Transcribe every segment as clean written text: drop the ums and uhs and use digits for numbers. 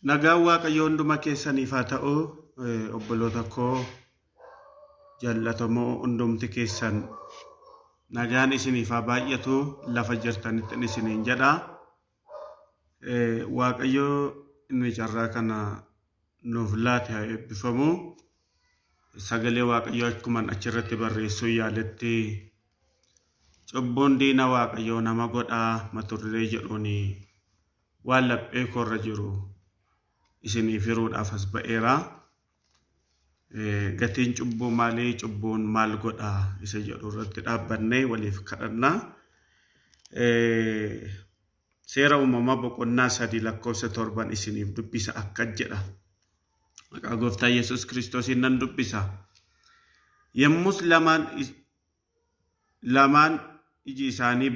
Nagaan Waaqayyoo hunduma keessaniif haa ta'u. Obboloota koo jaallatamoo hundumti keessan nagaan isiniif haa baay'atu lafa jirtanitti isiniin jedha. Waaqayyo inni carraa kana nuuf laate haa eebbifamu. Sagalee Waaqayyoo akkuman achirratti barreessuu yaaletti cubbuun diina Waaqayyoo nama godhaa mata duree jedhuun waan laphee koorra jiru isiniif hiruudhaaf as ba'eera. Gatiin cubbuu maalii? Cubbuun maal godhaa? Isa jedhu irratti dhaabbannee waliif kadhanna. Seera uumamaa boqonnaa 3 lakkoofsa 7 isiniif dubbisa akka jedha. Maqaa gooftaa Yesuus Kiristoosiin nan dubbisa. Yommus lamaan lamaan iji isaanii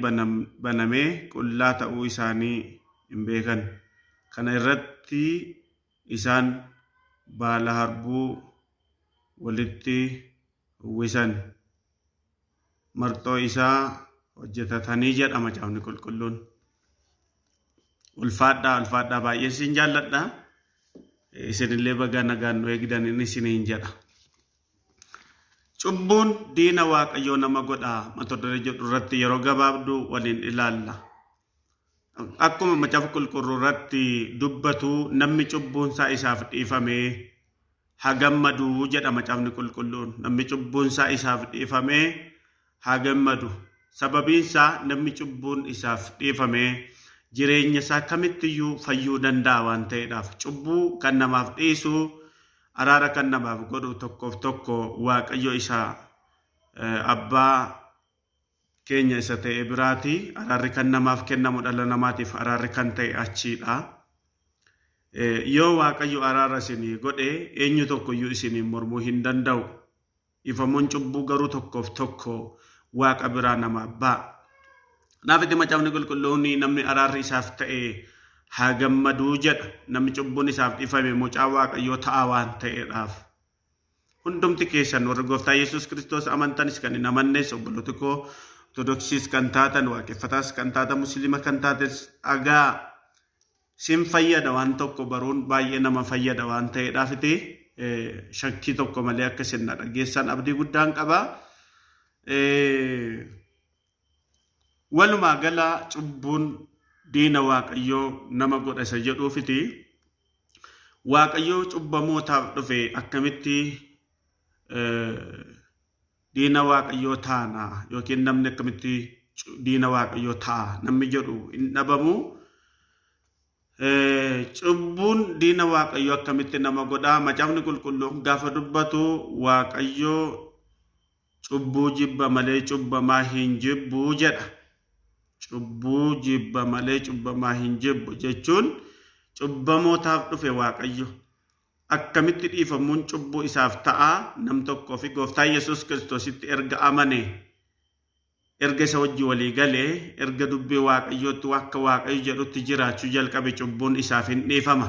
banamee qullaa ta'uu isaanii hin beekan. Kana irratti isaan baala harbuu walitti uwwisan. Marxoo isaa hojjetatanii jedha macaafni qulqulluun. Ulfaadhaa ulfaadhaa baay'ee isin jaalladha. Isinillee baga nagaan nu eegdan inni isiniin jedha. Cubbuun diina Waaqayyoo nama godha mata duree jedhu irratti yeroo gabaabduu waliin ilaalla. Akkuma macaafa qulqulluu irratti dubbatu namni cubbuun isaa isaaf dhiifamee haa gammadu jedha macaafni qulqulluun. Namni cubbuun isaa isaaf dhiifamee haa gammadu. Sababiin isaa namni cubbuun isaaf dhiifamee jireenya isaa kamittiyyuu fayyuu danda'a waan ta'eedhaaf. Cubbuu kan namaaf dhiisu araara kan namaaf godhu tokkoof tokko Waaqayyo isa abbaa keenya isa ta'e biraati. Araarri kan namaaf kennamu dhala namaatiif araarri kan ta'e achiidha. Yoo Waaqayyo araara isinii godhe eenyu tokkoyyuu isiniin mormuu hin danda'u. Dhiifamuun cubbuu garuu tokkoof tokko Waaqa biraa namaaf ba'a. Kanaaf itti macaafni qulqulluun namni araarri isaaf ta'e haa gammaduu jedha. Namni cubbuun isaaf dhiifame mucaa Waaqayyoo ta'a waan ta'eedhaaf. Hundumti keessan warri gooftaa Yesuus Kiristoos amantanis kan hin amannes obboloota koo Ortodoksiis kan taatan waaqeffataas kan taatan musliima kan taates dhagaa sin fayyada waan tokko baruun baay'ee nama fayyada waan ta'eedhaafiti shakkii tokko malee akka isin na dhageessan abdii guddaan qaba. Walumaa gala cubbuun diina Waaqayyoo nama godha isa jedhuufiti. Waaqayyoo cubbamootaaf dhufe akkamitti diina Waaqayyoo taana yookiin namni akkamitti diina Waaqayyoo ta'a namni jedhu hin dhabamu. Cubbuun diina Waaqayyoo akkamitti nama godha? Macaafni qulqulluun gaafa dubbatu Waaqayyoo Cubbuu jibba malee cubbamaa hin jibbu jedha. Cubbuu jibba malee cubbamaa hin jibbu jechuun cubbamootaaf dhufe Waaqayyo. Akkamitti dhiifamuun cubbuu isaaf ta'a nam tokkoo fi gooftaa Yesuus Kiristoositti erga amane erga isa wajji walii galee erga dubbii Waaqayyootti akka Waaqayyo jedhutti jiraachuu jalqabe cubbuun isaaf hin dhiifama.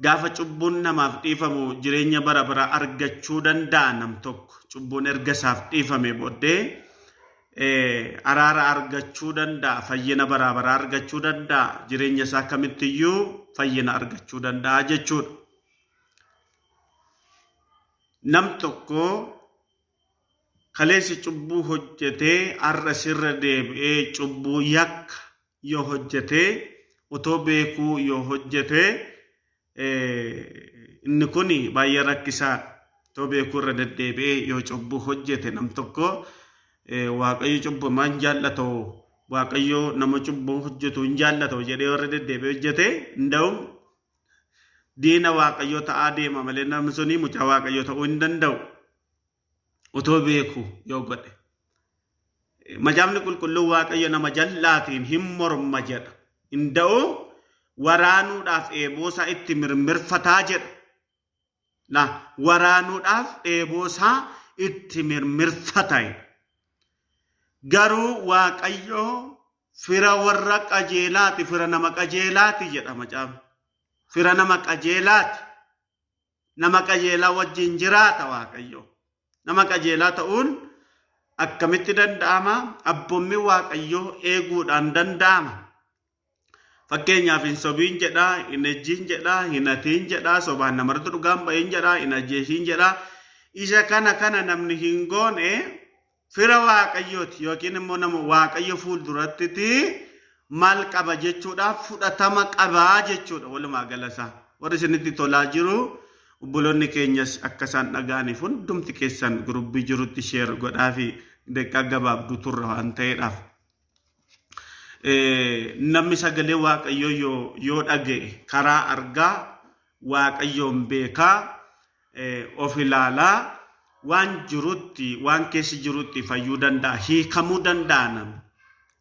Gaafa cubbuun namaaf dhiifamu jireenya bara baraa argachuu danda'a nam tokko. Cubbuun erga isaaf dhiifame booddee araara argachuu danda'a, fayyina bara baraa argachuu danda'a, jireenya isaa kamittiyyuu fayyina argachuu danda'a jechuudha. Nam tokko kaleessa cubbuu hojjetee har'a sirra deebi'ee cubbuu yakka yoo hojjete otoo beekuu yoo hojjete inni kun baay'ee rakkisaadha. Otoo beekuu irra deddeebi'ee yoo cubbuu hojjete nam tokko Waaqayyo cubbamaa hin jaallatu Waaqayyo nama cubbuu hojjetu hin jaallatu jedhee warra deddeebi'ee hojjete hin da'u. Diina Waaqayyoo ta'aa deema malee namni suni mucaa Waaqayyoo ta'uu hin danda'u. Otoo beeku yoo godhe. Macaafni qulqulluun Waaqayyo nama jal'aatiin hin morma jedha. Hin da'u waraanuudhaaf eeboosaa itti mirmirfataa jedha. La waraanuudhaaf eeboosaa itti mirmirfata. Garuu Waaqayyo fira warra qajeelaati, fira nama qajeelaati jedha macaafni. Fira nama qajeelaati. Nama qajeelaa wajjin jiraata Waaqayyo. Nama qajeelaa ta'uun akkamitti danda'ama? Abboommii Waaqayyoo eeguudhaan danda'ama. Fakkeenyaaf hin sobiin jedhaa, hin ejjiin jedhaa, hin hatiin jedhaa, sobaan namarratti dhugaan ba'iin jedhaa, hin ajjeesiin jedhaa. Isa kana kana namni hin goone fira Waaqayyooti yookiin immoo nama Waaqayyo fuuldurattiti maal qaba jechuudha, fudhatama qabaa jechuudha walumaa galasaa. Warri isinitti tolaa jiru obboloonni keenyas akka isaan dhaga'aniif hundumti keessan gurubbii jirutti sheer godhaa fi daqiiqaa gabaabduu turra waan ta'eedhaaf. Namni sagalee Waaqayyoo yoo dhaga'e karaa argaa, Waaqayyoon beekaa, of ilaalaa, waan jirutti, waan keessa jirutti fayyuu danda'a, hiikamuu danda'a namni.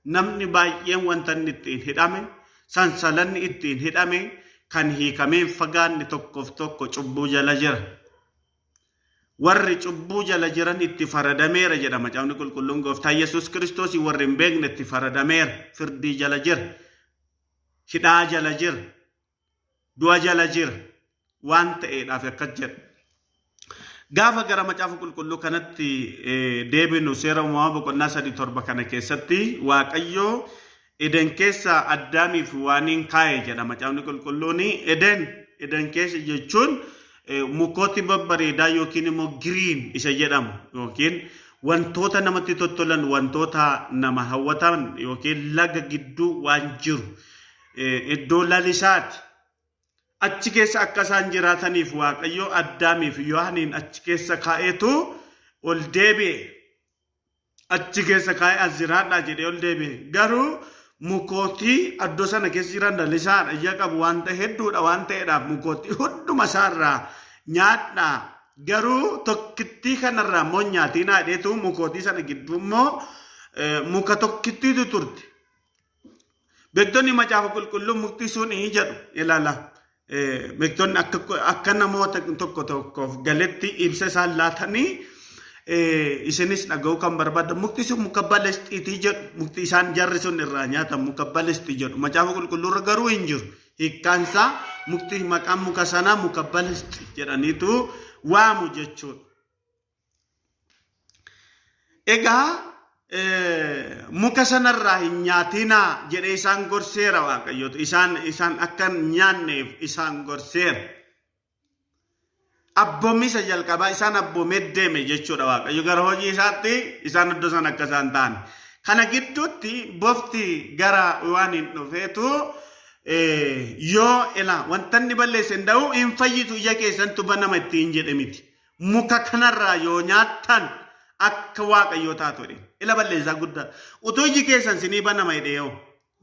Namni baay'een wanta inni ittiin hidhame, sansalanni ittiin hidhame, kan hiikamee hin fagaanne tokkoof tokko cubbuu jala jira. Warri cubbuu jala jiran itti faradameera jedha Macaafni Qulqulluun. Gooftaa Yesuus Kiristoos warri hin beekne itti faradameera. Firdii jala jira. Hidhaa jala jira. Du'a jala jira. Waan ta'eedhaaf akkas jedha. Gaafa gara Macaafa Qulqulluu kanatti deebinu, Seera Uumamaa boqonnaa 3:7 kana keessatti Waaqayyo Eden keessa Addaamiif Hewaaniin kaa'e jedha Macaafni Qulqulluun. Eden keessa jechuun mukooti babbareedaa yookiin immoo green isa jedhamu yookiin wantoota namatti tottolan, wantoota nama hawwatan yookiin laga gidduu waan jiru, iddoo lalisaati. Achi keessa akka isaan jiraataniif Waaqayyo Addaamiif Hewaaniin achi keessa kaa'eetu ol deebi'e. Achi keessa kaa'ee as jiraadhaa jedhee ol deebi'e. Garuu mukootii iddoo sana keessa jiran lalisaadha, ija qabu waan ta'e hedduudha waan ta'eedhaaf mukootii hunduma isaarraa nyaadhaa. Garuu tokkittii kanarraa immoo nyaatinaa jedheetu mukootii sana gidduu immoo muka tokkittiitu turte. Beektonni Macaafa Qulqulluu mukti sun jedhu ilaala. Beektonni akka namoota tokko tokkoof galetti ibsa isaan laatanii isinis dhaga'uu kan barbaadan, mukti sun muka balesxiitii jedhu. Mukti isaan jarri sun irraa nyaatan muka balesxii jedhu. Macaafa Qulqulluu irra garuu hin jiru. Hiikkaansaa mukti maqaan muka sanaa muka balesxii jedhaniitu waamu jechuudha. Egaa muka sanarraa hin nyaatinaa jedhee isaan gorseera Waaqayyootu. Isaan akka hin nyaanneef isaan gorseera. Abboommi isa jalqabaa isaan abboomee deeme jechuudha Waaqayyo gara hojii isaatti isaan iddoo sana akka isaan ta'an. Kana gidduutti bofti gara waan hin dhufeetu yoo ilaa wanta inni balleesse hin da'u, hin fayyitu, ija keessantu banama ittiin jedhe miti. Muka kanarraa yoo nyaattan akka Waaqayyoo taatu jedhe. Ila balleessaa guddaa. Utuu iji keessan sinii banama jedhee yoo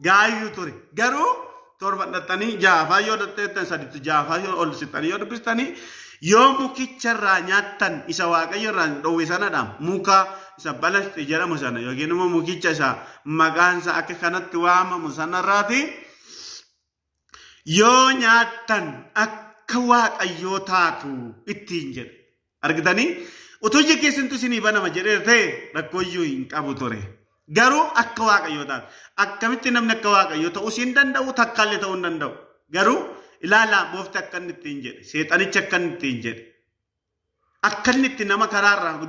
gaayyuu ture. Garuu torba dhaxxanii jaafaa yoo dhaxxeettan, saditti jaafaa yoo ol sittanii yoo dubbistanii, yoo mukicharraa nyaattan, isa Waaqayyo irraa dhowwe sanadha. Muka isa balasti jedhamu sana yookiin immoo mukicha isa maqaan isaa akka kanatti waamamu sanarraati yoo nyaattan akka Waaqayyoo taatu ittiin jedhe. Argitanii, utuu iji keessantu isinii banama jedhee ta'e rakkooyyuu hin qabu ture. Garuu akka Waaqayyoo taatu. Akkamitti namni akka Waaqayyoo ta'uu hin danda'u, takkaallee ta'uu hin danda'u. Garuu ilaalaa, bofti akka inni ittiin jedhe, seexanichi akka inni ittiin jedhe. Akka inni itti nama karaarraa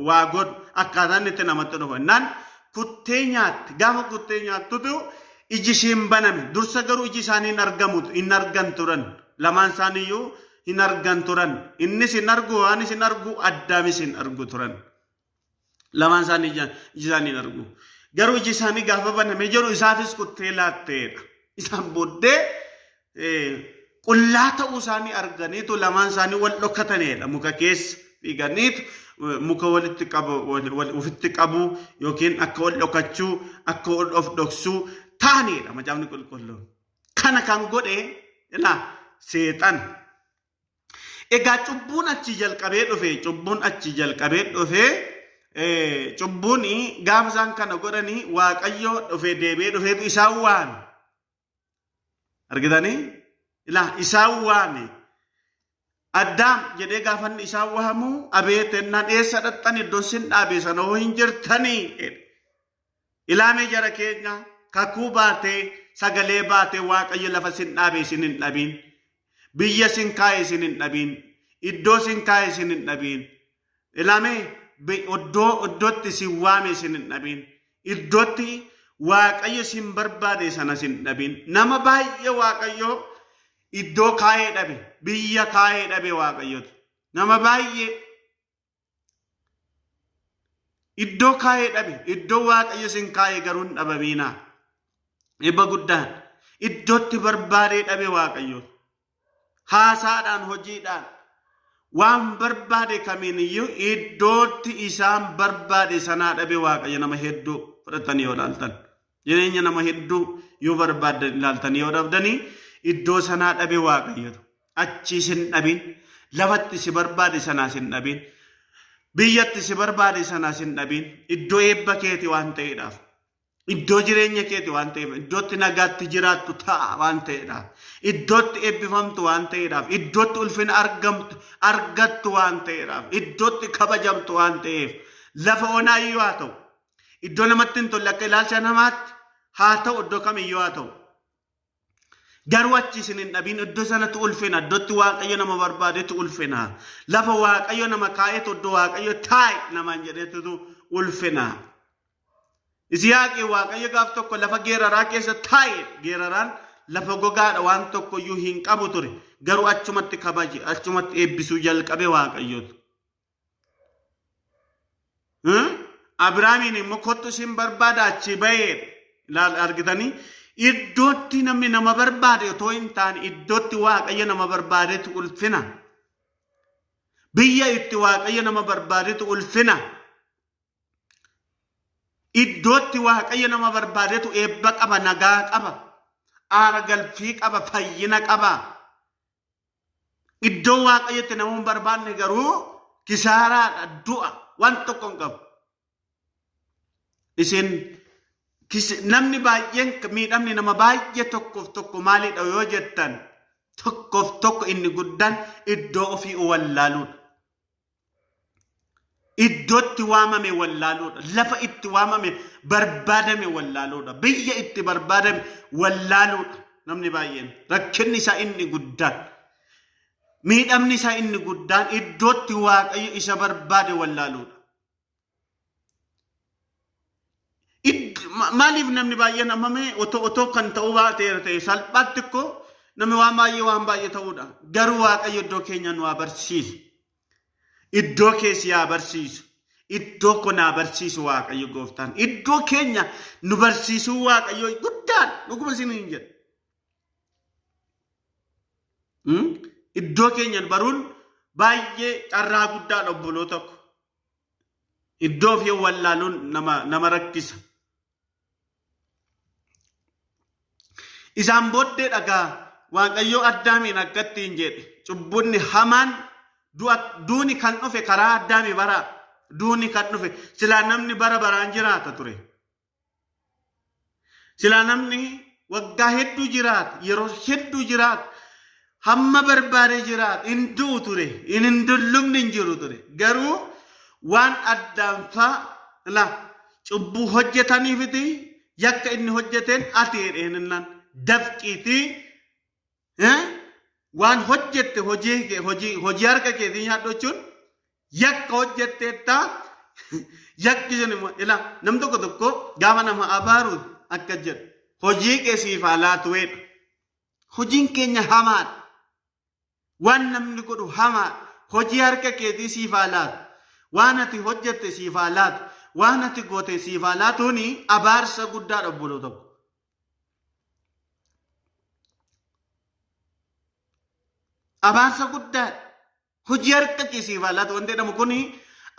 waa godhu, akkaataa inni itti namatti dhufu. Innaan kuttee nyaatti. Gaafa kuttee nyaattutu iji isheen baname. Dursa garuu iji isaanii hin argamu, hin argan turan. Lamaan isaaniiyyuu hin argan turan. Innis hin argu, waanis hin argu, Addaamis hin argu turan. Lamaan isaanii iji isaanii hin argu. Garuu iji isaanii gaafa baname jedhu isaafis kuttee laatteedha. Isaan booddee qullaa ta'uu isaanii arganiitu lamaan isaanii wal dhokatanidha. Muka keessa fiiganiitu muka walitti qabu, ofitti qabu yookiin akka wal dhokachuu, akka wal of dhoksuu ta'anidha Macaafni Qulqulluun. Kana kan godhe ilaa seexan. Egaa cubbuun achi jalqabee dhufe, cubbuun achi jalqabee dhufe, cubbuun gaafa isaan kana godhanii Waaqayyo dhufe, deebi'ee dhufeetu isaan waame. Argitanii? Ilaa isaan waame. Addaam jedhee gaafa inni isaan waamu, abeet ennaan, eessa dhaqxan, iddoon sin dhaabe sana hoo hin jirtanii? Ilaamee jara keenya, kakuu baatee, sagalee baatee, Waaqayyo lafa sin dhaabe isin hin dhabiin. Biyya sin kaa'e isin hin dhabiin. Iddoo sin kaa'e isin hin dhabiin. Ilaamee iddootti isin waame isin hin dhabiin. Iddootti Waaqayyo sin barbaade sana sin dhabin. Nama baay'ee Waaqayyo iddoo kaa'ee dhabe, biyya kaa'ee dhabe Waaqayyotu. Nama baay'ee iddoo kaa'ee dhabe, iddoo Waaqayyo sin kaa'e garuu hin dhabamiinaa. Dhibba guddaan iddootti barbaadee dhabe Waaqayyo. Haasaadhaan, hojiidhaan, waan barbaade kamiin iyyuu iddootti isaan barbaade sanaa dhabe Waaqayyo. Nama hedduu fudhatanii yoo ilaaltan, jireenya nama hedduu yoo barbaaddan ilaaltanii yoo dhabdanii, iddoo sanaa dhabe Waaqayyotu. Achii sin dhabin, lafatti si barbaade sanaa sin dhabin, biyyatti si barbaade sanaa sin dhabin. Iddoo eebba keeti waan ta'eedhaaf, iddoo jireenya keeti waan ta'eef, iddootti nagaatti jiraattu ta'a waan ta'eedhaaf, iddootti eebbifamtu waan ta'eedhaaf, iddootti ulfina argamtu argattu waan ta'eedhaaf, iddootti kabajamtu waan ta'eef, lafa onaa iyyuu haa ta'u, iddoo namatti hin tolle akka ilaalcha namaatti haa ta'u, iddoo kamiyyuu haa ta'u, garuu achi isin hin dhabin. Iddoo sanatti ulfina, iddootti Waaqayyo nama barbaadetu ulfina. Lafa Waaqayyo nama kaa'etu, iddoo Waaqayyo taa'e namaan jedhetutu ulfina. Isiyaaqii Waaqayyo gaaf tokko lafa Geeraraa keessa taa'e. Geeraraan lafa gogaadha, waan tokko iyyuu hin qabu ture. Garuu achumatti kabaje, achumatti eebbisuu jalqabe Waaqayyotu. Abiraamiin immoo kottu isin barbaada achi bahee ilaal argitanii, iddootti namni nama barbaade otoo hin taane iddootti Waaqayyo nama barbaadetu ulfina. Biyya itti Waaqayyo nama barbaadetu ulfina. Iddootti Waaqayyo nama barbaadetu eebba qaba, nagaa qaba, aara galfii qaba, fayyina qaba. Iddoo Waaqayyotti nama hin barbaanne garuu kisaaraadha, du'a, waan tokko hin qabu. Isin namni baay'een, miidhamni nama baay'ee tokkoof tokko maalidha yoo jettan, tokkoof tokko inni guddaan iddoo ofii wallaaluudha. Iddootti waamame wallaaluudha. Lafa itti waamame barbaadame wallaaluudha. Biyya itti barbaadame wallaaluudha. Namni baay'een rakkinni isaa inni guddaan, miidhamni isaa inni guddaan iddootti Waaqayyo isa barbaade wallaaluudha. Maaliif namni baay'een ammamee otoo kan ta'uu baateera ta'e, salphaatti koo namni waan baay'ee ta'uudha. Garuu Waaqayyo iddoo keenya nu haa barsiisu. Iddoo keessi haa barsiisu. Iddoo kun haa barsiisu Waaqayyo gooftaan. Iddoo keenya nu barsiisuu Waaqayyo guddaadha. Dhuguma isin hin jedhu. Iddoo keenya baruun baay'ee carraa guddaadha, obboloo tokko. Iddoo ofii wallaaluun nama rakkisa. Isaan booddee dhagaa Waaqayyoo Addaamiin akkattiin jedhe: cubbunni hamaan, duuni kan dhufe karaa Addaami bara duuni kan dhufe. Silaa namni bara baraan jiraata ture. Silaa namni waggaa hedduu jiraata, yeroo hedduu jiraata, hamma barbaade jiraata, hin du'u ture, hin dullumni hin jiru ture. Garuu waan Addaamfaa la cubbuu hojjetaniifiti, yakka inni hojjeteen ati jedheeninnan dafqiitii waan hojjette hojii harka keetii nyaadhu jechuun yakka hojjetteetta. Yakki sun immoo, ila, nam tokko tokko gaafa nama abaaru akka jedhu, "Hojii kee siif haa laatuweedha." Hojiin keenya hamaadha. Waan namni godhu hamaadha. "Hojii harka keetii siif haa laatu. Waan ati hojjette siif haa laatu. Waan ati goote siif haa laatuuni" abaarsa guddaadha, obboloo tokko. Abaarsa guddaadha. "Hojii harka kee siif haa laatu" wanti jedhamu kuni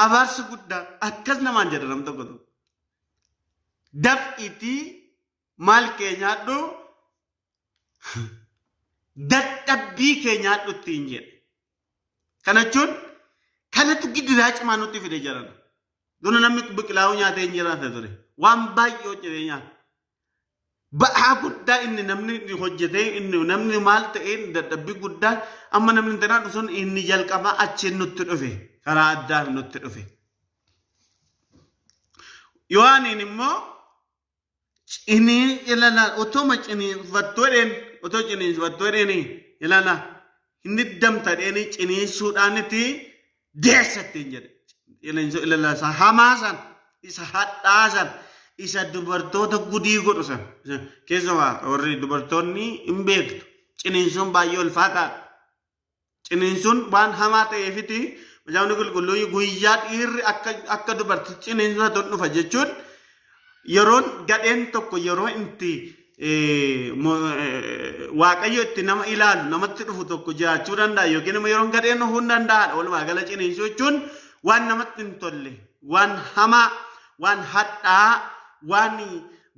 abaarsa guddaa akkas namaan jedha nam tokko tokko. "Dafqiitii maal kee nyaadhu, dadhabbii kee nyaadhu" ittiin jedhe. Kana jechuun kanatu gidiraa cimaa nutti fide jedhan. Dura namni biqilaa'uu nyaatee hin jiraata ture. Waan baay'ee hojjetee nyaata. Ba'aa guddaa inni namni hojjetee, inni namni maal ta'ee, dadhabbii guddaa amma namni tanaa sun inni jalqabaa achiin nutti dhufe, karaa addaa nutti dhufe. Yohaaniin immoo cinii ilala, otoma ciniinfattuu dheen, otoo ciniinfattuu dheeni, ilala, hin hiddamta dheeni, ciniinsuudhaaniti deessa ittiin jedhe. Ilala isa hamaa san, isa hadhaa san, Isa dubartoota gudii godhu sana. Keessumaa warri dubartoonni hin beektu. Ciniinsuun baay'ee ulfaataadha. Ciniinsuun waan hamaa ta'eefiti Macaafni Qulqulluu guyyaa dhiirri akka dubartii ciniinsatu dhufa jechuun yeroon gadheen tokko yeroo itti Waaqayyo itti nama ilaalu namatti dhufu tokko jiraachuu danda'a yookiin immoo yeroon gadheen dhufuu hin danda'aadha. Walumaa gala ciniinsuu jechuun waan namatti hin tolle, waan hamaa, waan hadhaa, waan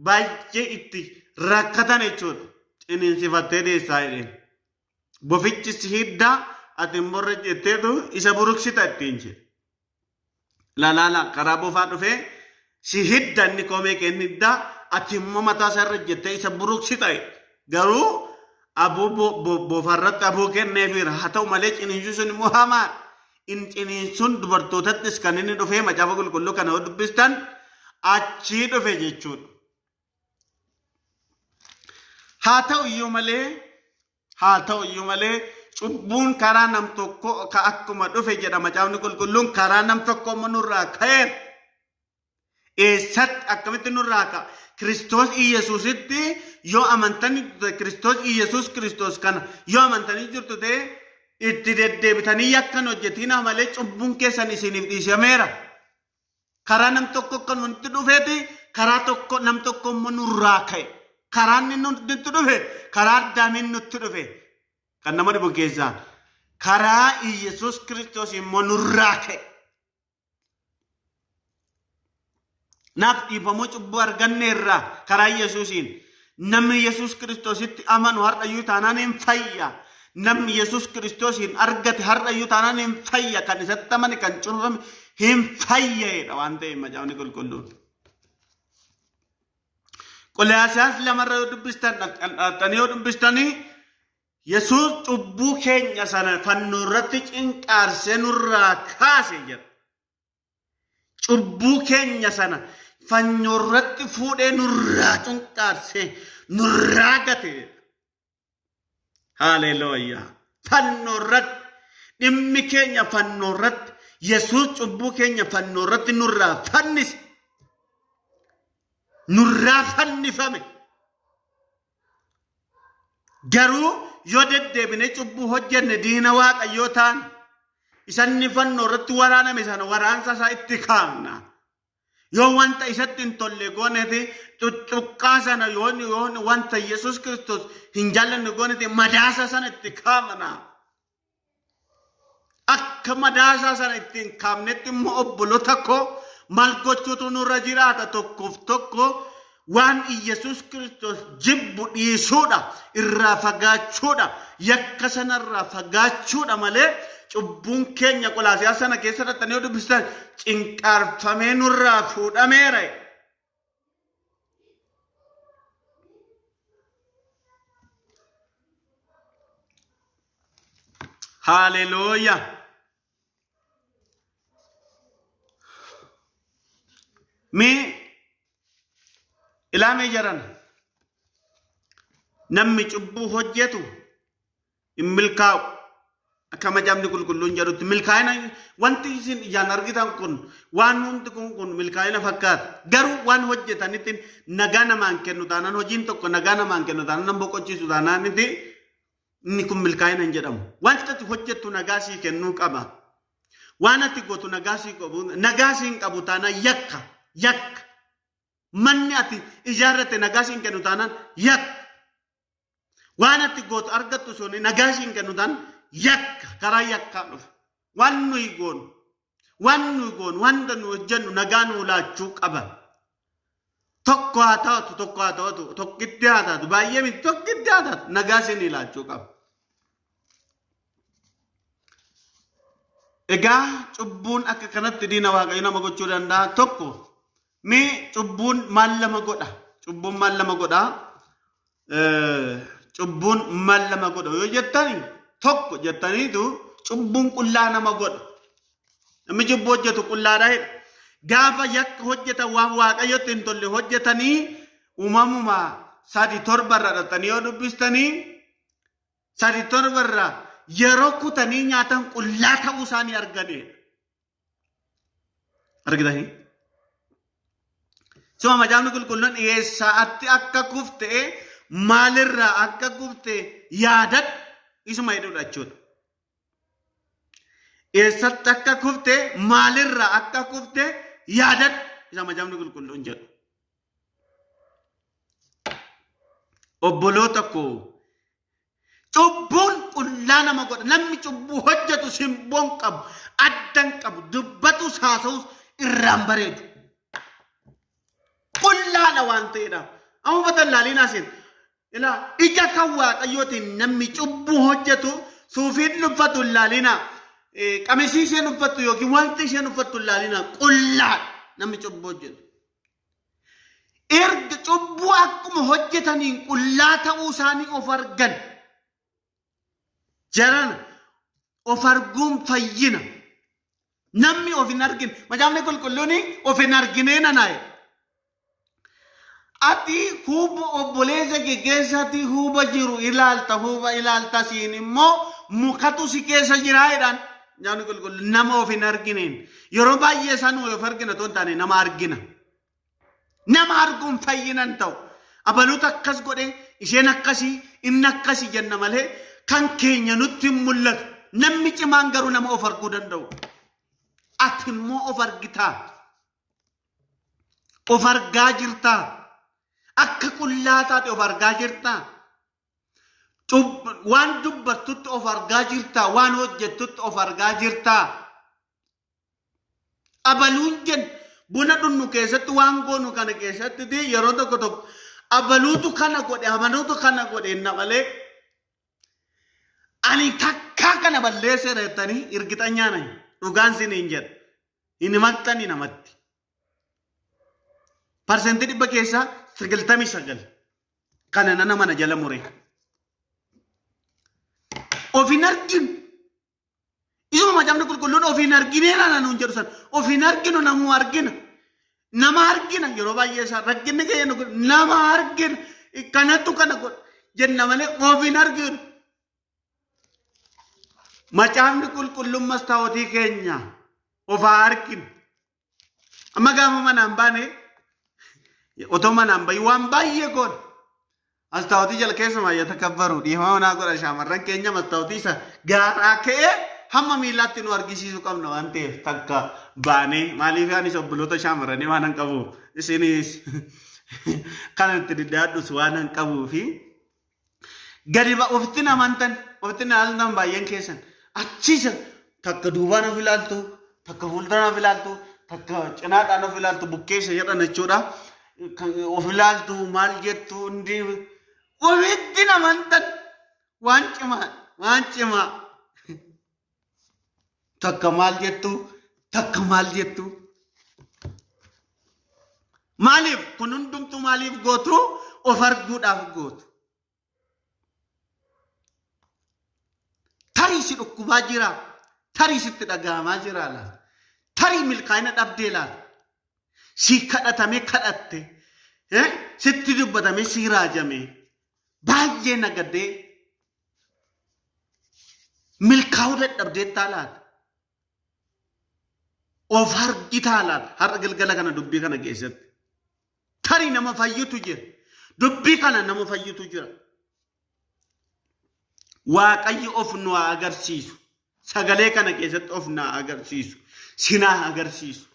baay'ee itti rakkatan jechuudha. Ciniinsifattee deessaa jedheen. Bofichi si hidda, ati immoo irra jetteetu isa buruqsita ittiin jedhe. Laalaala, karaa bofaa dhufee si hidda, inni koomee kee inni hidda, ati immoo mataa isaa irra jettee isa buruqsita. Garuu aboo bofarratti aboo kenneefiira. Haa ta'u malee ciniinsuun sun immoo hamaadha. In ciniinsuun dubartootattis kan inni dhufee Macaafa Qulqulluu kana yoo dubbistan achii dhufe jechuudha. Haa ta'u iyyuu malee, haa ta'u iyyuu malee cubbuun karaa nam tokko ka akkuma dhufe jedha Macaafni Qulqulluun, karaa nam tokko immoo nurraa ka'eera. Eessatti, akkamitti nurraa ka'a? Kiristoos Iyyasuusitti yoo amantanii, Kiristoos Iyyasuus Kiristoos kana yoo amantanii jirtu ta'e, itti deddeebitanii yakkan hojjetinaa malee cubbuun keessan isiniif dhiisameera. Karaa nam tokko kan nutti dhufeeti, karaa tokko nam tokko immoo nurraa ka'e. Karaan inni nutti dhufe karaa Addaamiin nutti dhufe. Kan nama dhibu keessaa karaa Iyyasuus Kiristoos immoo nurraa ka'e. Naaf dhiifamuu cubbuu arganneerra karaa Yesuusiin. Namni Yesuus Kiristoositti amanu har'ayyuu taanaan hin fayya. Namni Yesuus Kiristoosiin argate har'ayyuu taanaan hin fayya. Kan isatti amane, kan cuuphame hin fayyaedha waan ta'eef Macaafni Qulqulluun. Qolaasiyaas 2rra yoo dubbistan, dhaqxanii yoo dubbistanii, Yesuus cubbuu keenya sana fannoo irratti cinqaarsee nurraa kaase jedha. Cubbuu keenya sana fannoo irratti fuudhee nurraa cunqaarsee nurraa gate. Haaleluuyaa. Fannoo irratti dhimmi keenya, fannoo irratti Yesuus cubbuu keenya fannoo irratti nurraa fannise. Nurraa fannifame. Garuu yoo deddeebinee cubbuu hojjenne diina Waaqayyoo taana. Isanni fannoo irratti waraaname sana waraansa isaa itti kaafna. Yoo wanta isatti hin tolle gooneeti tuttuqqaa sana, yoo wanta Yesuus Kiristoos hin jaallanne gooneeti madaasa sana itti kaafna. Akka madaasaa sana itti hin kaafnetti immoo obbolota koo maal gochuutu nurra jiraata? Tokkoof tokko waan Iyyasuus Kiristoos jibbu dhiisuudha, irraa fagaachuudha, yakka sanarraa fagaachuudha malee cubbuun keenya Qolaasiyaa sana keessa dhaqxanii yoo dubbistan cinqaarfamee nurraa fuudhameera. Haalelooyaa. Mee ilaamee jaran, namni cubbuu hojjetu hin milkaa'u. Akka Macaafni Qulqulluun jedhutti milkaa'ina wanti isin ijaan argitan kun, waan hundi kun milkaa'ina fakkaata. Garuu waan hojjetanitti nagaa namaan kennu taanaan, hojiin tokko nagaa namaan kennu taanaan, nama boqochiisu taanaan, inni kun milkaa'ina hin jedhamu. Wanta ati hojjettu nagaa sii kennuu qaba. Waan ati gootu nagaa sii qabu, nagaa sii hin qabu taanaan yakka, yakka. Manni ati ijaarratte nagaa sii hin kennu taanaan yakka. Waan ati gootu argattu sun nagaa sii hin kennu taanaan yakka, karaa yakkaa dhufa. Waan nuyi goonu, waan nuyi goonu, wanta nuyi hojjennu nagaa nuu laachuu qaba. Tokko haa taatu, tokko haa taatu, tokkitti haa taatu, baay'ee miti, tokkitti haa taatu, nagaa isinii laachuu qaba. Egaa cubbuun akka kanatti diina Waaqayyo nama gochuu danda'a. Tokko mee cubbuun maal lama godha? Cubbuun maal lama godha? Cubbuun maal lama godha yoo jettani, tokko jettaniitu cubbuun qullaa nama godha. Namni cubbuu hojjetu qullaadha jedha. Gaafa yakka hojjetan, waan Waaqayyotti hin tolle hojjetanii, Uumamuma 3:7 irra dhaqxanii yoo dubbistanii, 3:7 irraa yeroo kutanii nyaatan qullaa ta'uu isaanii arganidha. Argitanii? Suma macaafni qulqulluun eessaatti akka kufte maalirraa akka kufte yaadadhu isuma jedhudha jechuudha. Eessatti akka kufte maalirraa akka kufte yaadadhu isa macaafni qulqulluun jedhu. Obboloota koo cubbuun qullaa nama godha. Namni cubbuu hojjetu simboon qabu, addan qabu, dubbatus haasa'us irraan bareedu. Qullaadha waan ta'eedha. Amma uffata ilaaliin asiin. Ilaa ija kan waaqayyootiin namni cubbuu hojjetu suufiin uffatu ilaalina. Qamisii isheen uffattu yookiin wanti isheen uffattu ilaalina. Qullaadha namni cubbuu hojjetu. Erga cubbuu akkuma hojjetaniin qullaa ta'uu isaanii of argan. Jarana of arguun fayyina. Namni of hin argine. Macaafni qulqulluun of hin arginee nanaa'e. Ati huuba obboleessa kee keessatti huuba jiru ilaalta huuba ilaalta siin immoo mukatu si keessa jira jedhaan. Macaafni qulqulluun nama of hin argineen. Yeroo baay'ee isaan of argina otoo hin taane nama argina. Nama arguun fayyina hin ta'u. Abaluutu akkas godhe, isheen akkasii, inni akkasii jenna malee kan keenya nutti hin mul'atu. Namni cimaan garuu nama of arguu danda'u. Ati immoo of argitaa? Of argaa jirtaa? Akka qullaa taate of argaa jirtaa? Waan dubbattutti of argaa jirtaa? Waan hojjettutti of argaa jirtaa? Abaluun jenna buna dhunnu keessatti waan goonu kana keessatti yeroo tokko tokko abaluutu kana godhe abaluutu kana godhe inna malee ani takkaa kana balleesseera jettanii irgixanyaa nan dhugaan siniin jedha hin himattani namatti. 100% keessaa 99 kana nana mana jala mure. Of hin arginu. Isuma macaafni qulqulluun of hin arginee nana nuun jedhu san of hin arginu namuu argina. Nama argina yeroo baay'ee isaa rakkinni keenya nu godhu nama argina kanattu kana godha jenna malee of hin arginu. Macaafni qulqulluun mastaawotii keenya of haa arginu. Amma gaafa manaan baane otoo manaan bahi waan baay'ee goona. Mastaawotii jala keessa maayyata kabbaru dhiifama manaa godha shaamarran keenya mastaawotii isa gaaraa ka'ee hamma miilaatti nu argisiisuu qabna waan ta'eef takka baanee maaliif anis obboloota shaamarranii waan hin qabu isinis kan itti diddaadhus waan hin qabuu fi gadi ba ofitti namantan ofitti naaltan baay'een keessan achiisa takka duubaan of ilaaltu takka fuulduraan of ilaaltu takka cinaadhaan of ilaaltu bukkeessa jedhan jechuudha of ilaaltu maal jettu hundi ofitti namantan waan cimaa waan cimaa takka maal jettu takka maal jettu maaliif kun hundumtuu maaliif gootu of arguudhaaf gootu Tarii si dhukkubaa jira. Tarii sitti dhaga'amaa jira laata. Tarii milkaa'ina dhabdee laata. Si kadhatamee kadhatte. Sitti dubbatamee si raajame. Baay'ee nagadee. Milkaa'uu dadhabdeettaa laata. Of argitaa laata. Har'a galgala kana dubbii kana keessatti. Tarii nama fayyutu jira. Dubbii kana nama fayyutu jira. Waaqayyo of nu haa agarsiisu. Sagalee kana keessatti of na haa agarsiisu. Sinaa haa agarsiisu.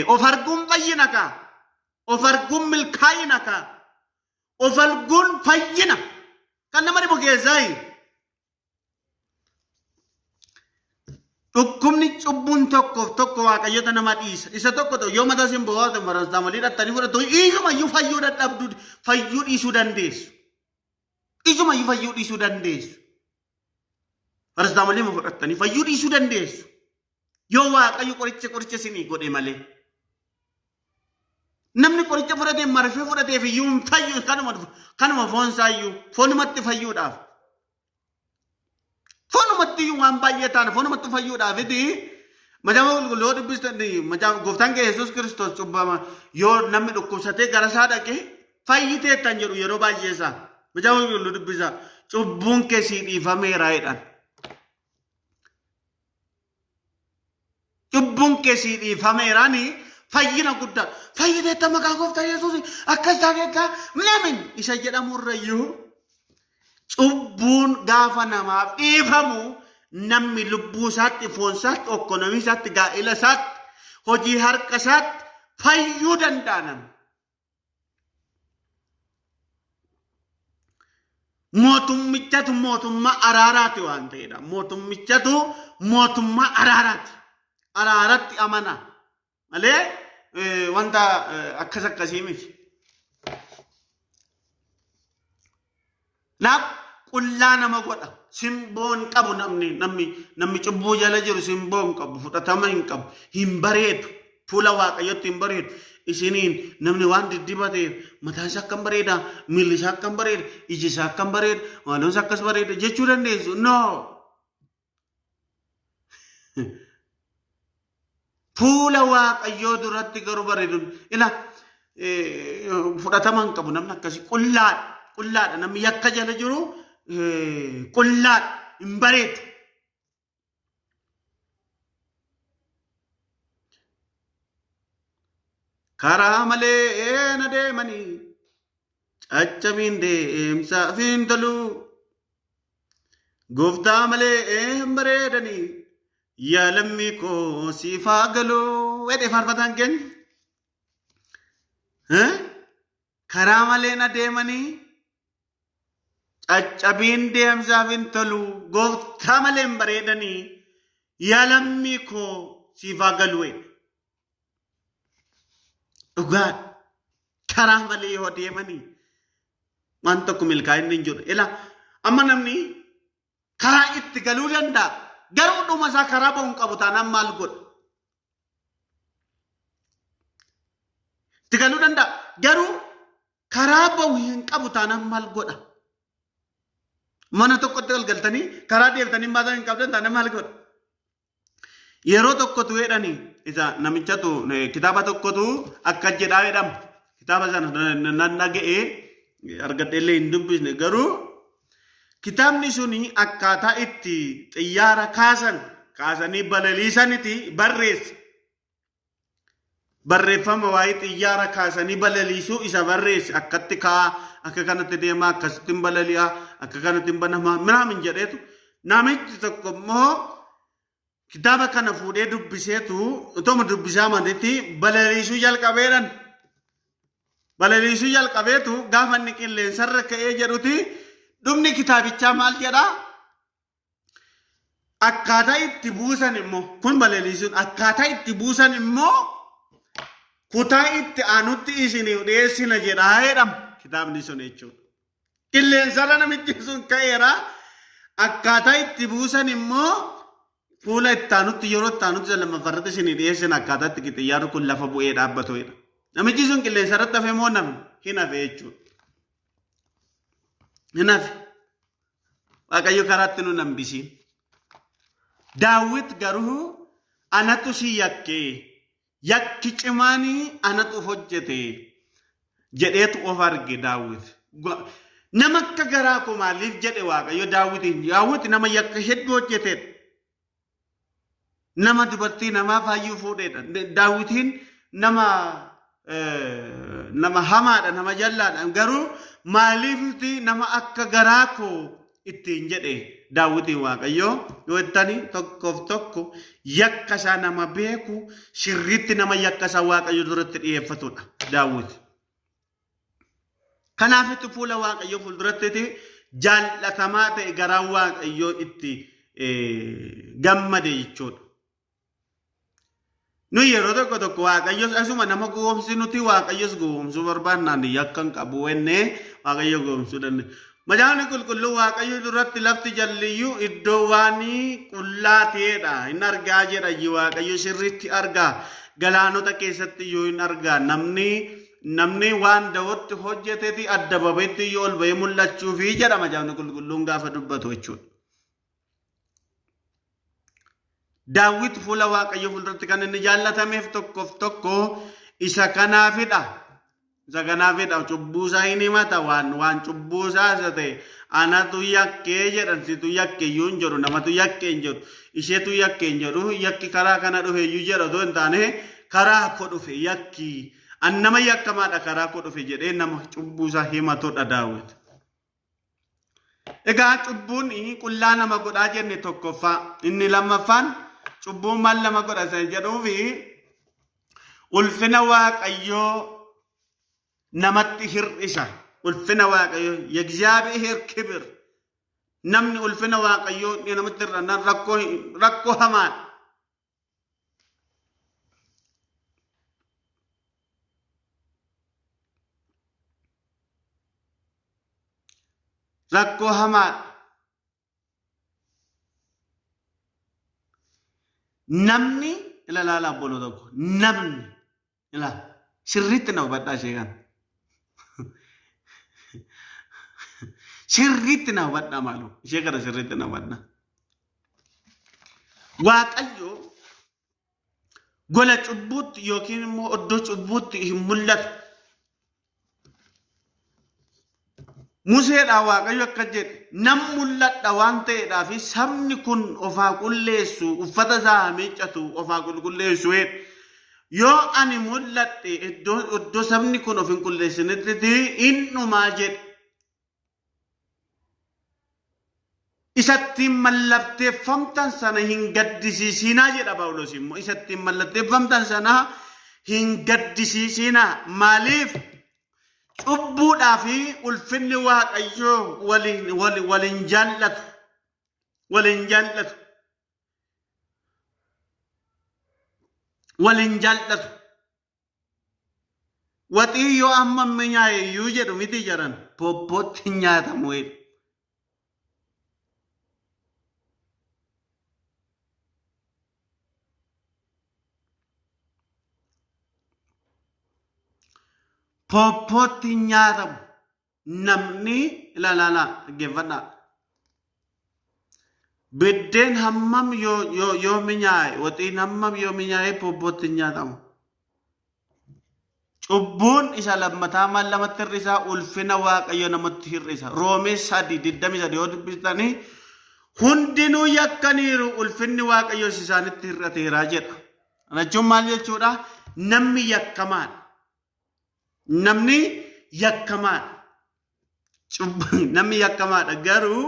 Of arguun fayyina kaa. Of arguun milkaa'ina kaa. Of arguun fayyina. Kan nama dhibu keessaayi. Dhukkubni cubbuun tokkoof tokko waaqayyota nama dhiisa. Isa tokko ta'u yoo mataa isin bo'aa ta'e paracetamolii dhattanii fudhattu isumayyuu fayyuu dadhabdu fayyuu dhiisuu dandeessu. Isumayyuu fayyuu dhiisuu dandeessu. Paracetamolii fudhattanii fayyuu dhiisuu dandeessu. Yoo waaqayyo qoricha qoricha isinii godhe malee. Namni qoricha fudhatee marfee fudhateef iyyuu hin fayyu kanuma kanuma foon isaa iyyuu foonumatti fayyuudhaaf. Foonumatti iyyuu waan baay'ee taana foonumatti fayyuudhaafiti macaafa qulqulluu yoo dubbistan macaafa gooftaan keenya Yesuus Kiristoos cubbama yoo namni dhukkubsatee gara isaa dhaqe fayyiteettan jedhu yeroo baay'ee isaa macaafa qulqulluu dubbisa cubbuun kee sii dhiifameera jedhan. Cubbuun Cubbuun kee sii dhiifameeraani fayyina guddaa. Fayyiteetta maqaa gooftaa Yesuus akkas taateetta namin isa jedhamurrayyuu cubbuun gaafa namaaf dhiifamu namni lubbuu isaatti, foon isaatti, okkonomii isaatti, gaa'ela isaatti, hojii harka isaatti fayyuu danda'a namni. Mootummichatu mootummaa araaraati waan ta'edha. Mootummichatu mootummaa araaraati. Araaratti amana malee wanta akkas akkasii miti. Naaf qullaa nama godha. Simboo hin qabu namni namni namni cubbuu jala jiru simboo hin qabu fudhatama hin qabu hin bareedu fuula waaqayyotti hin bareedu. Isiniin namni waan diddibateef mataan isaa akkam bareeda miilli isaa akkam bareeda iji isaa akkam bareeda maaloon isaa akkas bareeda jechuu dandeessu. No. Fuula Waaqayyoo duratti garuu bareedu. Ila fudhatama hin qabu namni akkasii qullaadha. Qullaadha namni yakka jala jiru qullaadha hin bareedu. Karaa malee na deemanii caccabiin deemsaaf hin tolu. Gooftaa malee hin bareedanii yaa lammii koo siif haa galu jedhe faarfataan keenya. Karaa malee na deemanii caccabiin deemsaaf hin tolu gooftaa malee hin bareedanii yaa lammii koo siif haa galu jedhe. Dhugaa karaa malee yoo deemanii waan tokko milkaa'inni hin jiru. Ila amma namni karaa itti galuu danda'a. Garuu dhuma isaa karaa ba'u hin qabu taanaan maal godha? Itti galuu danda'a. Garuu karaa ba'u hin qabu taanaan maal godha? Mana tokkotti ol galtanii karaa deemtanii baatan hin qabdan taanaan maal godha? Yeroo tokkotu jedhani isa namichatu kitaaba tokkotu akka jedhaa jedhama. Kitaaba sana nan dhaga'ee argadhe illee hin dubbisne garuu kitaabni suni akkaataa itti xiyyaara kaasan kaasanii balaliisaniti barreesse. Barreeffama waa'ee xiyyaara kaasanii balaliisuu isa barreesse akkatti ka'aa akka kanatti deemaa akkasitti hin balali'aa akka kanatti hin banamaa minaamin jedheetu namichi tokko immoo kitaaba kana fuudhee dubbiseetu utuma dubbisaa maletti balaliisuu jalqabeedhan. Balaliisuu jalqabeetu gaafa inni qilleensarra ka'ee jedhuti dhumni kitaabichaa maal jedhaa? Akkaataa itti buusan immoo kun balaliisuun akkaataa itti buusan immoo kutaa itti aanutti isiniif dhiyeessina jedhaa jedhama kitaabni sun jechuudha. Qilleensarra namichi sun ka'eera. Akkaataa itti buusan immoo fuula itti aanutti yeroo itti aanutti lammaffaarratti isinii dhiyeessina akkaataa itti xiyyaarri kun lafa bu'ee dhaabbatu jedha. Namichi sun qilleensarratti hafe moo namni hin hafe jechuudha. Hin hafe. Waaqayyo karaatti nu hambisiin. Daawit garuu anatu si yakke yakki cimaanii anatu hojjete jedheetu of arge Daawit. Nama akka garaa koo maaliif jedhe Waaqayyo Daawitiin. Daawit nama yakka hedduu hojjetedha. Nama dubartii namaa faayyuu fuudhedha. Daawitiin nama nama hamaadha, nama jallaadha. Garuu maaliifti nama akka garaa koo ittiin jedhe Daawitiin Waaqayyo yoo jettani tokkoof tokko yakka isaa nama beeku sirriitti nama yakka isaa Waaqayyo duratti dhiyeeffatudha Daawit. Kanaafitu fuula Waaqayyoo fuulduratti jaallatamaa ta'e garaan Waaqayyoo itti gammade jechuudha. Nuyi yeroo tokko tokko Waaqayyos asuma nama gowwoomsi nuti Waaqayyos gowwoomsuu barbaannaan yakka hin qabu jennee Waaqayyo gowwoomsuu dandeenya. Macaafni qulqulluun Waaqayyo duratti lafti jalliyyuu iddoo waan qullaa ta'edha. Hin argaa jedha Waaqayyo sirriitti argaa. Galaanota keessatti iyyuu hin argaa. Namni Namni waan dawootti hojjeteti adda babetti yoo ol bahee mul'achuufi jedha macaafni qulqulluun gaafa dubbatu jechuudha. Daawit fuula Waaqayyo fuulduratti kan inni jaallatameef tokkoof tokko isa kanaafidha. Isa kanaafidha cubbuu isaa hin himata waan waan cubbuu isaa isa ta'e Anatu yakkee jedhan situ yakke iyyuu hin jedhu namatu yakke hin jedhu isheetu yakke hin jedhu yakki karaa kana dhufe iyyuu jedha otoo hin taane karaa koo dhufe yakki an nama yakkamaadha karaa koo dhufe jedhee nama cubbuu isaa himatudha Daawit. Egaa cubbuun qullaa nama godhaa jenne tokkoffaa inni lammaffaan cubbuun maal nama godha isa jedhuufi ulfina Waaqayyoo namatti hir'isa. Ulfina Waaqayyoo የእግዚአብሔር ክብር namni ulfina Waaqayyoo namatti hir'annaan rakkoo rakkoo hamaadha. Rakkoo hamaadha. Namni ila ilaalaa obboloo tokko namni ila sirriitti na hubadhaa ishee kana. Sirriitti na hubadhaa maaloo ishee kana sirriitti na hubadhaa. Waaqayyo gola cubbuutti yookiin immoo oddoo cubbuutti hin mul'atu. Museedhaan Waaqayyo akka jedhe nan mul'adha waan ta'eedhaa fi sabni kun ofaa qulleessu uffata isaa haa miiccatu ofaa qulqulleessu jedhe. Yoo ani mul'adhe iddoo iddoo sabni kun of hin qulleessinetti hin dhumaa jedhe. Isattiin mallatteeffamtan sana hin gaddisiisinaa jedha Phaawulos immoo. Isattiin mallatteeffamtan sana hin gaddisiisinaa. Maaliif? Cubbuudhaa fi ulfinni Waaqayyoo waliin waliin jaallatu. Waliin jaallatu. Waliin jaallatu. Waxii yoo amma mi'aaye iyyuu jedhu miti jaran poppootti hin nyaatamu jedhu. Poppootti hin nyaatamu. Namni ilaalaa dhaggeeffadhaa. Biddeen hammam yoo yoo yoo mi'aaye waxiin hammam yoo mi'aaye poppootti hin nyaatamu. Cubbuun isa lammataa maal namatti hir'isa? Ulfina Waaqayyo namatti hir'isa. Roomee 3:23 yoo dubbistanii hundinuu yakkaniiru ulfinni Waaqayyoos isaanitti hir'ateera jedha. Kana jechuun maal jechuudha? Namni yakkamaadha. Namni yakkamaadha. Namni yakkamaadha garuu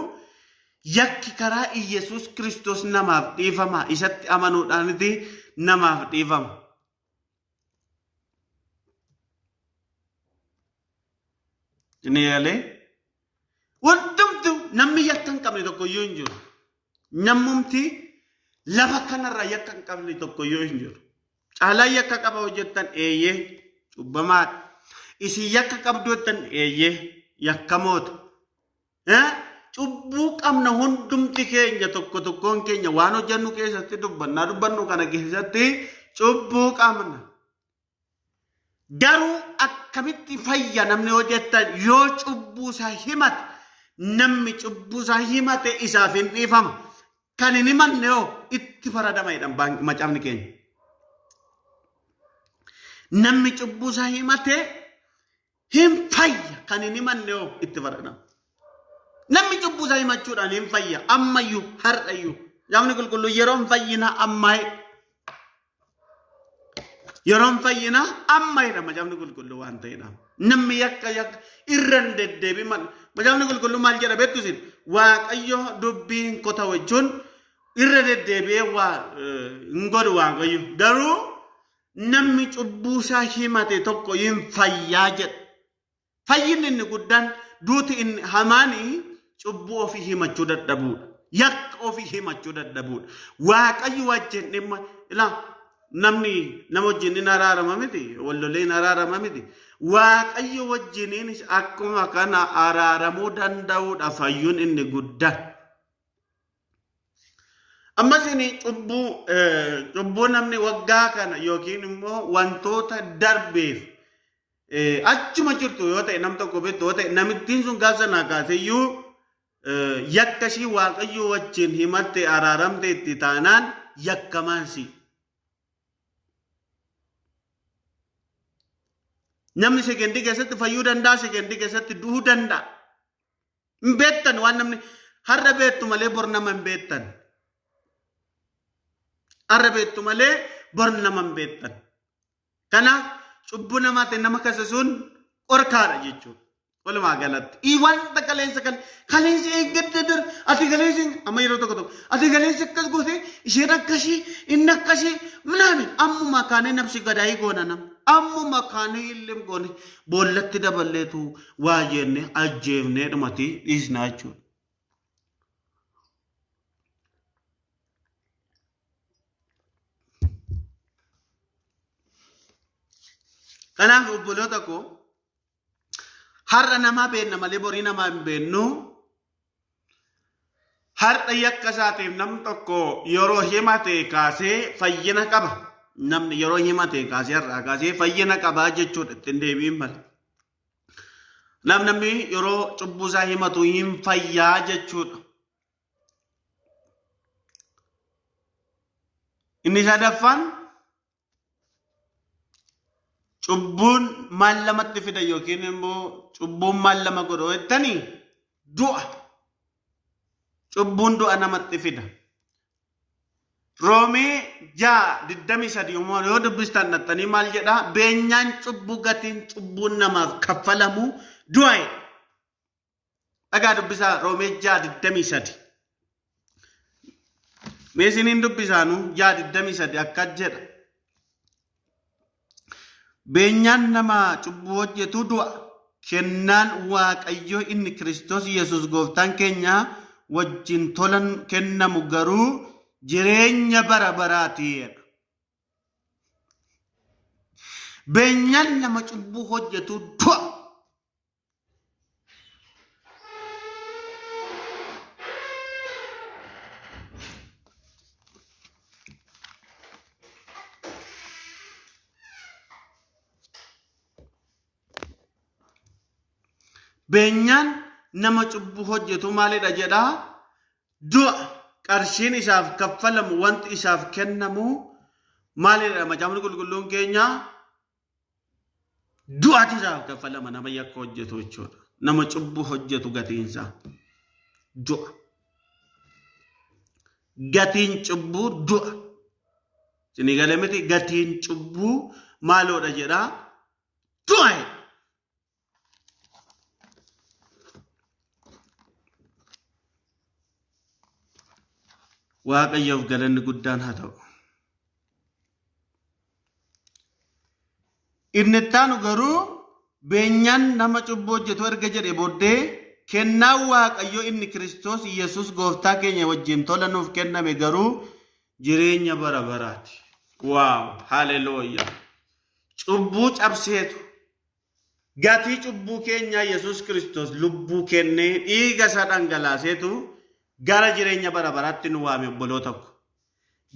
yakki karaa Iyyasuus Kiristoos namaaf dhiifama. Isatti amanuudhaaniti namaaf dhiifama. Inni galee hundumtu namni yakka hin qabne tokko iyyuu hin jiru. Namumti lafa kanarra yakka hin qabne tokko iyyuu hin jiru. Caalaa yakka qaba hojjettan eeyyee cubbamaadha. Isin yakka qabdu jettan eeyyee yakkamoota. Cubbuu qabna hundumti keenya tokko tokkoon keenya waan hojjennu keessatti dubbannaa dubbannu kana keessatti cubbuu qabna. Garuu akkamitti fayya namni hojjettan yoo cubbuu isaa himate namni cubbuu isaa himate isaaf hin dhiifama. Kan hin himanne hoo itti faradama jedhan macaafni keenya. Namni cubbuu isaa himate hin fayya kan hin himanne hoo itti faradama. Namni cubbuu isaa himachuudhaan hin fayya ammayyuu har'ayyuu. Macaafni qulqulluu yeroon fayyinaa ammaa'e. Yeroon fayyinaa amma jedha macaafni qulqulluu waan ta'edha. Namni yakka yakka irra hin deddeebiin macaafni qulqulluu maal jedha beektu isin Waaqayyo dubbiin kota jechuun irra deddeebi'ee waa hin godhu Waaqayyo. Garuu namni cubbuu isaa himate tokko hin fayyaa jedha. Fayyinni inni guddaan duuti inni hamaani cubbuu ofii himachuu dadhabuudha. Yakka ofii himachuu dadhabuudha. Waaqayyo wajjin dhimma ilaa namni nama wajjin hin araarama miti wallolee hin araarama miti. Waaqayyo wajjiniinis akkuma kana araaramuu danda'uudha fayyuun inni guddaan. Ammas inni cubbuu cubbuu namni waggaa kana yookiin immoo wantoota darbeef achuma jirtu yoo ta'e nam tokko beektu yoo ta'e namittiin sun gaafa sanaa kaaseyyuu yakka ishii waaqayyo wajjin himatte araaramte itti taanaan yakkamaan si. Namni sekendii keessatti fayyuu danda'a sekendii keessatti du'uu danda'a. Hin beektan waan namni har'a beektu malee bor nama hin beektan. Har'a beektu malee bor nama hin beektan. Kanaaf cubbuu namaatiin nama kasasuun qorkaadha jechuudha. Walumaa galatti. Wanta kaleessa kan kaleessa eeggadda dar ati kaleessa amma yeroo tokko tokko ati kaleessa akkas goote isheen akkasii inni akkasii minaamin ammuma kaanee nabsi gadaayii goona nama ammuma kaanee illee goone boollatti daballeetu waa jenne ajjeefnee dhumati dhiisnaa jechuudha. Kanaaf obboloota koo har'a namaa beenna malee borii namaa hin beennu. Har'a yakka isaatiif namni tokko yeroo himate kaasee fayyina qaba. Namni yeroo himate kaasee har'aa kaasee fayyina qabaa jechuudha ittiin deebiin malee. Namni yeroo cubbuu isaa himatu hin fayyaa jechuudha. Inni sadaffaan cubbuun maal lamatti fida yookiin immoo cubbuun maal lama godha jettanii du'a. Cubbuun du'a namatti fida. Roomee 6:23 yoo dubbistan dhattanii maal jedhaa? Beenyaan cubbuu gatiin cubbuun namaaf kaffalamu du'a. Dhagaa dubbisaa Roomee 6:23. Mee isiniin dubbisaanu 6:23 akkas jedha. Beenyaan nama cubbuu hojjetu du'a. Kennaan Waaqayyoo inni Kiristoos Yesuus gooftaan keenya wajjin tolan kennamu garuu jireenya bara baraati. Beenyaan nama cubbuu hojjetu du'a. Beenyaan nama cubbuu hojjetu maalidha jedhaa? Du'a. Qarshiin isaaf kaffalamu wanti isaaf kennamu maalidha? Macaafni qulqulluun keenya du'atu isaaf kaffalama nama yakka hojjetu jechuudha. Nama cubbuu hojjetu gatiinsaa du'a. Gatiin cubbuu du'a. Isinii galee miti gatiin cubbuu maaloodha jedhaa? Du'a. Waaqayyoof galanni guddaan haa ta'u. Inni ittaanu garuu beenyaan nama cubbuu hojjetu erga jedhe booddee kennaan Waaqayyoo inni Kiristoos Yesuus gooftaa keenya wajjin tola nuuf kenname garuu jireenya bara baraati. Waaw! Haleluuyaa! Cubbuu cabseetu gatii cubbuu keenyaa Yesuus Kiristoos lubbuu kennee dhiiga isaa dhangalaaseetu gara jireenya bara baraatti nu waame obboloota ko.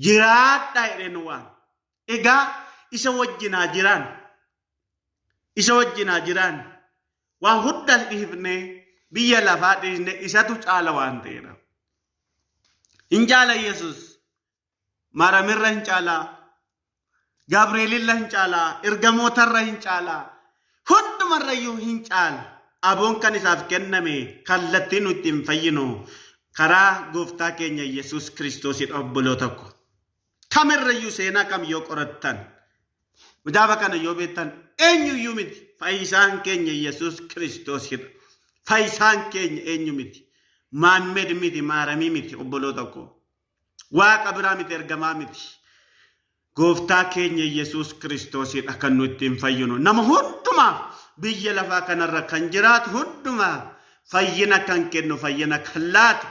Jiraadhaa jedhee nu waame. Egaa isa wajjin haa jiraan. Isa wajjin haa jiraan. Waa hunda dhiifnee biyya lafaa dhiisnee isatu caala waan ta'eedha. Hin caala Yesuus. Maaramirra hin caalaa. Gabrielilla hin caalaa. Ergamootarra hin caalaa. Hundumarrayyuu hin caala. Aboon kan isaaf kenname kallattii nu ittiin fayyinu karaa gooftaa keenya Yesuus Kiristoosidha obboloota ko. Kamirrayyuu seenaa kam yoo qorattan macaafa kana yoo beektan eenyuyyuu miti fayyisaan keenya Yesuus Kiristoosidha. Fayyisaan keenya eenyu miti. Maammed miti maaramii miti obboloota ko. Waaqa biraa miti ergamaa miti. Gooftaa keenya Yesuus Kiristoosidha kan nu ittiin fayyinu. Nama hundumaaf biyya lafaa kanarra kan jiraatu hundumaaf fayyina kan kennu fayyina kan laatu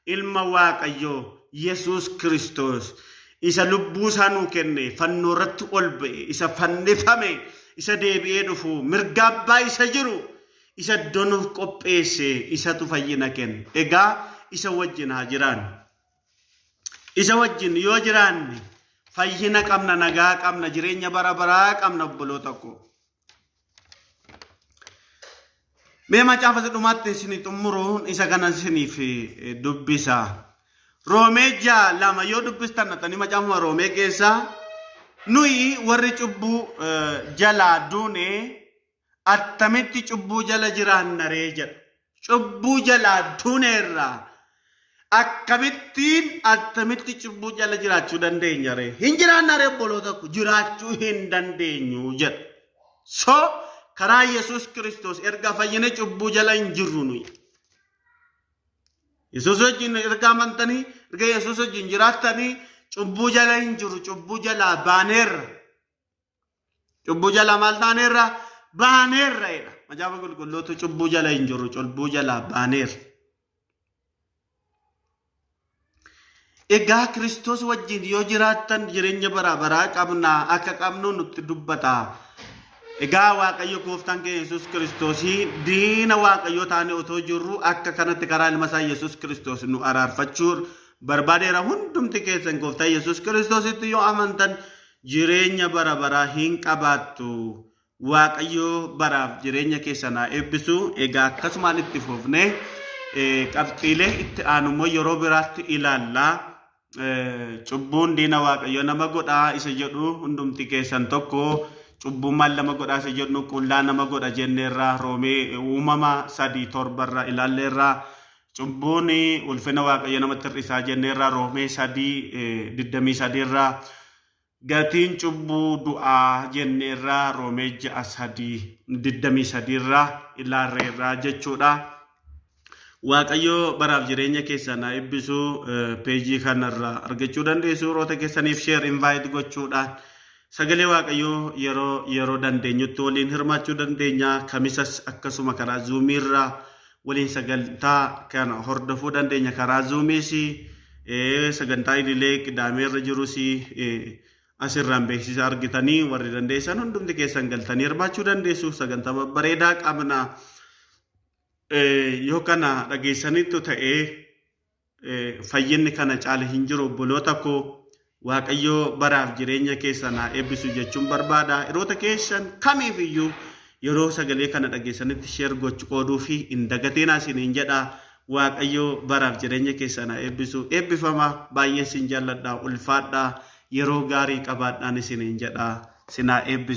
ilma Waaqayyoo Yesuus Kiristoos isa lubbuu isaa nuu kenne fannoo irratti ol ba'e isa fannifame isa deebi'ee dhufu mirga abbaa isa jiru isa iddoo nuuf qopheesse isatu fayyina kenna. Egaa isa wajjin haa jiraannu. Isa wajjin yoo jiraanne fayyina qabna, nagaa qabna, jireenya bara baraa qabna obboloota koo. Mee macaafa isa dhumaatti isinii xumuruun isa kana isiniif dubbisa. Roomee 6:2 yoo dubbistan dhaxanii macaafuma Roomee keessaa nuyi warri cubbuu jalaa duune attamitti cubbuu jala jiraanna ree jedha. Cubbuu jalaa duuneerra. Akkamittiin attamitti cubbuu jala jiraachuu dandeenya ree? Hin jiraanna ree, obboloota ko? Jiraachuu hin dandeenyu jedha. So karaa Yesuus Kiristoos erga fayyine cubbuu jala hin jirru nuyi. Yesuus wajjin erga amantanii, erga Yesuus wajjin jiraattanii, cubbuu jala hin jirru, cubbuu jalaa baaneerra. Cubbuu jalaa maal taaneerra? Baaneerra jedha. Macaafa Qulqulluutu cubbuu jala hin jirru, cubbuu jalaa baaneerra. Egaa Kiristoos wajjin yoo jiraattan jireenya bara baraa qabna akka qabnu nutti dubbata. Egaa Waaqayyo gooftaan keenya Yesuus Kiristoos diina Waaqayyoo taane otoo jirru akka kanatti karaa ilma isaa Yesuus Kiristoos nu araarfachuu barbaadeera. Hundumti keessan gooftaa Yesuus Kiristoositti yoo amantan jireenya bara baraa hin qabaattu. Waaqayyo baraaf jireenya keessan haa eebbisu. Egaa akkasumaan itti fufnee qabxiilee itti aanu immoo yeroo biraatti ilaalla. Cubbuun diina Waaqayyo nama godhaa isa jedhu hundumti keessan tokko, cubbuun maal nama godhaa isa jedhu, qullaa nama godha jenneerra, Roomee Uumama 3:7rra ilaalleerra. Cubbuun ulfina Waaqayyo namatti hir'isaa jenneerra, Roomee 3:23rraa. Gatiin cubbuu du'aa jenneerraa, Roomee 6:23rraa ilaalleerraa jechuudha. Waaqayyo baraaf jireenya keessan haa eebbisu. Peejii kanarraa argachuu dandeessu. Hiriyoota keessaniif share, invite gochuudhaan sagalee Waaqayyoo yeroo yeroo dandeenyutti waliin hirmaachuu dandeenya. Kamisas akkasuma karaa Zoomiirraa waliin sagantaa kana hordofuu dandeenya. Karaa Zoomiis sagantaa idilee qidaameerra jirus asirraan beeksisa argitanii warri dandeessan hundumti keessan galtanii hirmaachuu dandeessu. Sagantaa babbareedaa qabna. Yoo kana dhageessanittu ta'ee, fayyinni kana caale hin jiru, obboloota koo. Waaqayyo baraaf jireenya keessan haa eebbisu jechuun barbaada. Hiriyoota keessan kamiif iyyuu yeroo sagalee kana dhageessanitti share gochuu, qooduu fi hin dagatinaa isiniin jedha. Waaqayyo baraaf jireenya keessan haa eebbisu. Eebbifama, baay'ee isin jaalladha, ulfaadha, yeroo gaarii qabaadhaan isiniin jedha. Sinaa eebbisu.